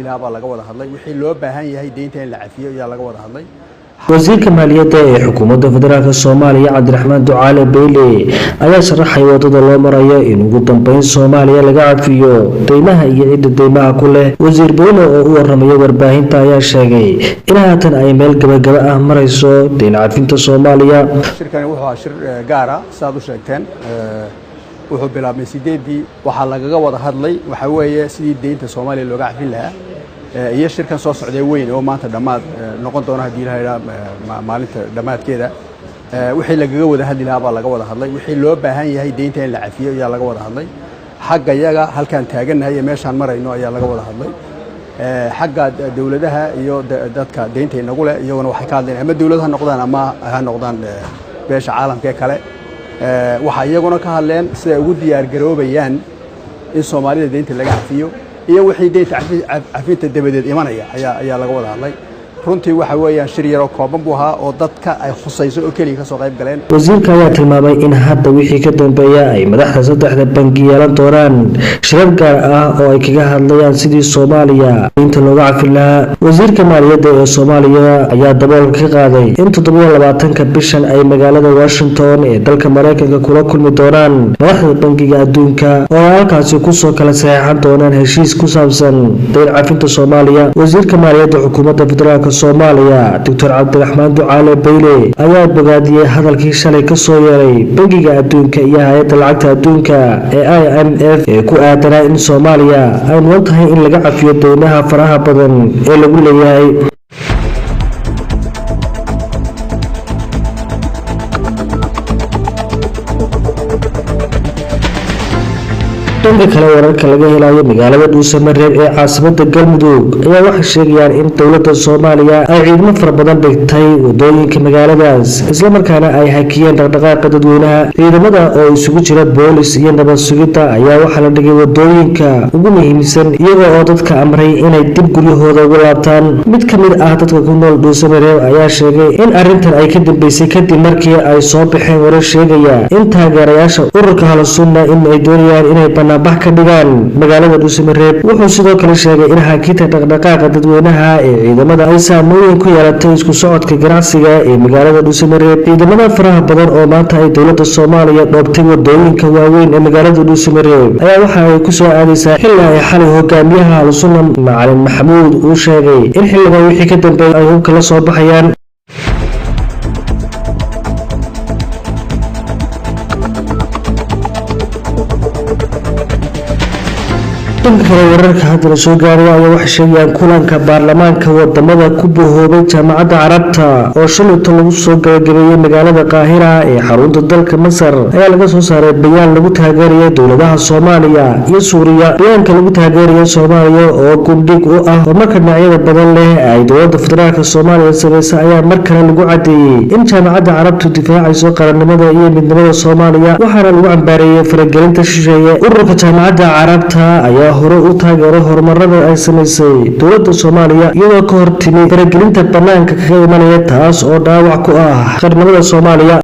lahaa baa laga wada hadlay. Wixii loo baahan yahay deynta in la cafiyo ayaa laga wada hadlay. Wasiirka maaliyadda ee Xukuumadda Federaalka Soomaaliya, Cabdiraxmaan Ducaale Beyle, ayaa sharaxay wadada loo marayo in ugu dambeyn Soomaaliya laga cafiyo deymaha iyo cidda deymaha ku leh. Wasiir Beyle oo u waramaya warbaahinta ayaa sheegay in haatan ay meel gabagaba ah marayso deyn cafinta Soomaaliya. Shirkani wuxuu ahaa shir gaara, sidaad u sheegteen. Wuxuu bilaabmay 8-dii. Waxaa lagaga wada hadlay waxaa weeye sidii deynta Soomaaliya looga cafin lahaa iyo shirkan soo socdee weyn oo maanta dhammaad noqon doona, haddii la yidhaha, maalinta dhammaadkeeda. Wixii lagaga wada hadli lahaa baa laga wada hadlay. Wixii loo baahan yahay deynta in la cafiyo ayaa laga wada hadlay. Xagga yaga halkaan taagannahay iyo meeshaan marayno ayaa laga wada hadlay. Xagga dowladaha iyo dadka deynta inagu leh iyaguna waxay ka hadleen, ama dowlad ha noqdaan ama ha noqdaan beesha caalamka ee kale, waxaa iyaguna ka hadleen siday ugu diyaar garoobayaan in Soomaalida deynta laga cafiyo iyo wixii deynta cafinta dabadeed imanaya ayaa laga wada hadlay. Runtii waxa weeyaan shir yaroo kooban buu ahaa oo dadka ay khusayso oo keliya ka soo qayb galeen. Wasiirka ayaa tilmaamay in hadda wixii ka dambeeya ay madaxda saddexda bangi yeelan doonaan shirar gaar ah oo ay kaga hadlayaan sidii Soomaaliya deynta looga cafin lahaa. Wasiirka maaliyadda ee Soomaaliya ayaa daboolka ka qaaday in 27-ka bishan ay magaalada Washington ee dalka Mareykanka kula kulmi doonaan madaxda Bangiga Adduunka, oo ay halkaasi kusoo kala saxeexan doonaan heshiis ku saabsan deyn cafinta Soomaaliya. Wasiirka maaliyadda Xukuumadda Federaalka Soomaaliya, Doctor Cabdiraxmaan Ducaale Beyle, ayaa bogaadiyey hadalkii shalay kasoo yeeray Bangiga Adduunka iyo Hay-adda Lacagta Adduunka ee IMF ee ku aadanaa in Soomaaliya ay mudan tahay in laga cafiyo deymaha faraha badan ee lagu leeyahay. Dhanka kale, wararka laga helayo magaalada Dhuusamareeb ee caasimada Galmudug ayaa waxay sheegayaan in dowlada Soomaaliya ay ciidamo fara badan dhigtay wadooyinka magaaladaas, islamarkaana ay hakiyeen dhaqdhaqaaqa dadweynaha. Ciidamada oo isugu jira boolis iyo nabad sugidda ayaa waxaa la dhigay wadooyinka ugu muhiimsan, iyaga oo dadka amray inay dib guryahooda ugu laabtaan. Mid ka mid ah dadka ku nool Dhuusamareeb ayaa sheegay in arrintan ay ka dambeysay kadib markii ay soo baxeen warar sheegaya in taageerayaasha ururka Ahlusunna in ay doonayaan inay banaanbax ka dhigaan magaalada Dhuusamareeb. Wuxuu sidoo kale sheegay in hakinta dhaqdhaqaaqa dadweynaha ee ciidamada ay saameyn ku yeelatay isku socodka ganacsiga ee magaalada Dhuusamareeb. Ciidamada faraha badan oo maanta ay dowlada Soomaaliya dhoobtay wadooyinka waaweyn ee magaalada Dhuusamareeb ayaa waxa ay kusoo aadeysaa xilli ay xalay hogaamiyaha Ahlusunna, Macalin Maxamuud, uu sheegay in xilligan wixii ka dambeeyay ay hubka la soo baxayaan. Dhanka kale, wararka haddana soo gaaraya ayaa waxay sheegayaan kulanka baarlamaanka wadamada ku bahoobay Jaamacadda Carabta oo shalayto lagu soo gabagabeeyey magaalada Qaahira ee xarunta dalka Masar ayaa laga soo saaray bayaan lagu taageerayo dowladaha Soomaaliya iyo Suuriya. Bayaanka lagu taageerayo Soomaaliya oo gundhig u ah horumarka dhinacyada badan leh ay dowlada federaalka Soomaaliya sameysa ayaa mar kale lagu cadeeyey in Jaamacadda Carabtu difaacayso qarannimada iyo midnimada Soomaaliya, waxaana lagu cambaareeyey faragelinta shisheeye. Ururka Jaamacadda Carabta ayaa hore u taageeray horumarada ay samaysay dowlada Soomaaliya, iyadoo ka hor timi faragelinta banaanka kaga imanaya, taas oo dhaawac ku ah qarnimada Soomaaliya.